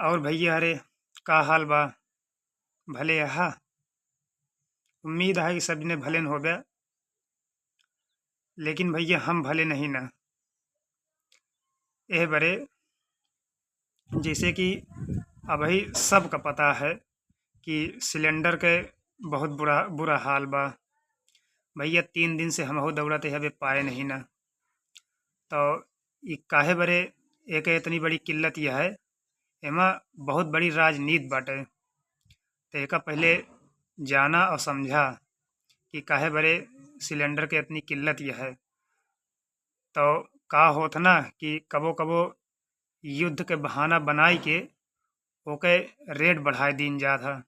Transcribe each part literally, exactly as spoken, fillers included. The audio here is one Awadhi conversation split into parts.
और भैया, अरे, का हाल बा? भले अहा? उम्मीद है कि सब जने भले न होबे, लेकिन भैया, हम भले नहीं ना। एह बरे, जैसे कि अबही सबका पता है कि सिलेंडर के बहुत बुरा, बुरा हाल बा। भैया, तीन दिन से हमहू दौड़त है, अबे पाए नहीं ना। तो ई काहे बरे एके इतनी बड़ी किल्लत यह है, एमा बहुत बड़ी राजनीत बाटे। तो एका पहले जाना और समझा कि काहे बरे सिलेंडर के इतनी किल्लत यह है। तो का होत ना कि कबो कबो युद्ध के बहाना बनाई के ओके रेट बढ़ाए दीन जात है।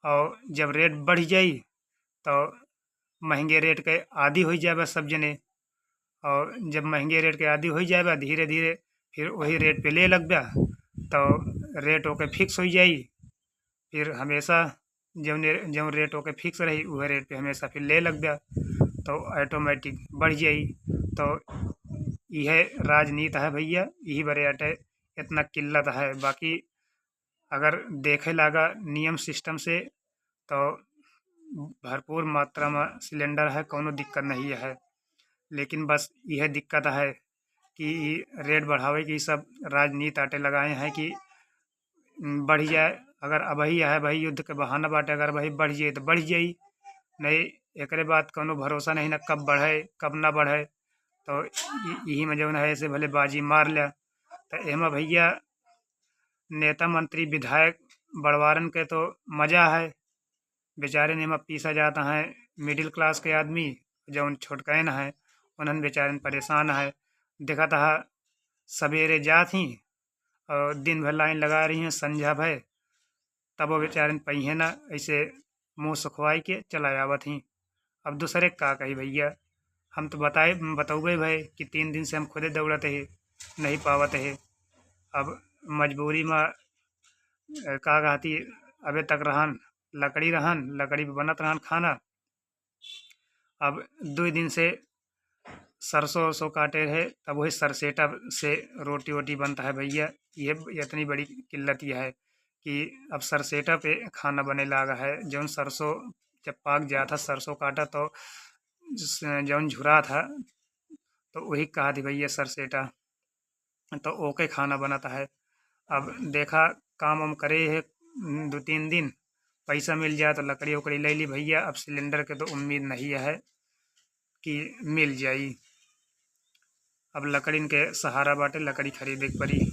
और जब रेट बढ़ जाई तो महंगे रेट के आदी हो जाबे सब जने। और जब महंगे रेट के आदी हो जाबे, धीरे धीरे फिर वही रेट पे ले लगबे, तो रेट ओके फिक्स हो जाई। फिर हमेशा जौन, जौन रेट ओके फिक्स रही, उहे रेट पे हमेशा फिर ले लगबे, तो ऑटोमेटिक बढ़ जाई। तो यह राजनीत है भैया, यही बरे अटे इतना किल्लत है। बाकी अगर देखे लागा नियम सिस्टम से, तो भरपूर मात्रा में सिलेंडर है, कौनो दिक्कत नहीं है। लेकिन बस यह दिक्कत है कि ई रेट बढ़ावे की सब राजनीत आटे लगाए हैं कि बढ़ जाए। अगर अबही है भाई, युद्ध के बहाना बाटे, अगर भाई बढ़ जाए तो बढ़ जाई, नहीं एकरे बाद कौनो भरोसा नहीं ना, कब बढ़े कब ना बढ़े। तो इ-, यही में जौन है, ऐसे भले बाजी मार लिया। तो एमा भैया, नेता मंत्री विधायक बड़वारन के तो मजा है, बेचारे ने एमा पीसा जाता है मिडिल क्लास के आदमी, जौन छोटकैन है, उन्हन बेचारन परेशान है। देखत है सवेरे जात ही और दिन भर लाइन लगा रही हैं, संझा भय, तब वो बेचारन पहिए ना, ऐसे मुँह सुखवाई के चला आवत ही। अब दूसरे का कही भैया, हम तो बताए, बतौबे भाई कि तीन दिन से हम खुदे दौड़त है, नहीं पावत है। अब मजबूरी में, अ, का कहती, अबे तक रहन, लकड़ी रहन, लकड़ी पे बनत रहन खाना। अब दो दिन से सरसों, सरसों काटे रहे, तब वही सरसेटा से रोटी वोटी बनता है भैया। ये इतनी बड़ी किल्लत यह है कि अब सरसेटा पे खाना बने लागा है। जौन सरसों जब पाक जाता, सरसों काटा, तो स-, जौन झुरा था, तो वही कहा थी भैया सरसेटा, तो ओके खाना बनता है। अब देखा, काम वाम करे है, उम, दो तीन दिन, पैसा मिल जाए तो लकड़ी उकड़ी ले ली भैया। अब सिलेंडर के तो उम्मीद नहीं है कि मिल जाई। अब लकड़ीन के सहारा बाटे, लकड़ी खरीदे के पड़ी।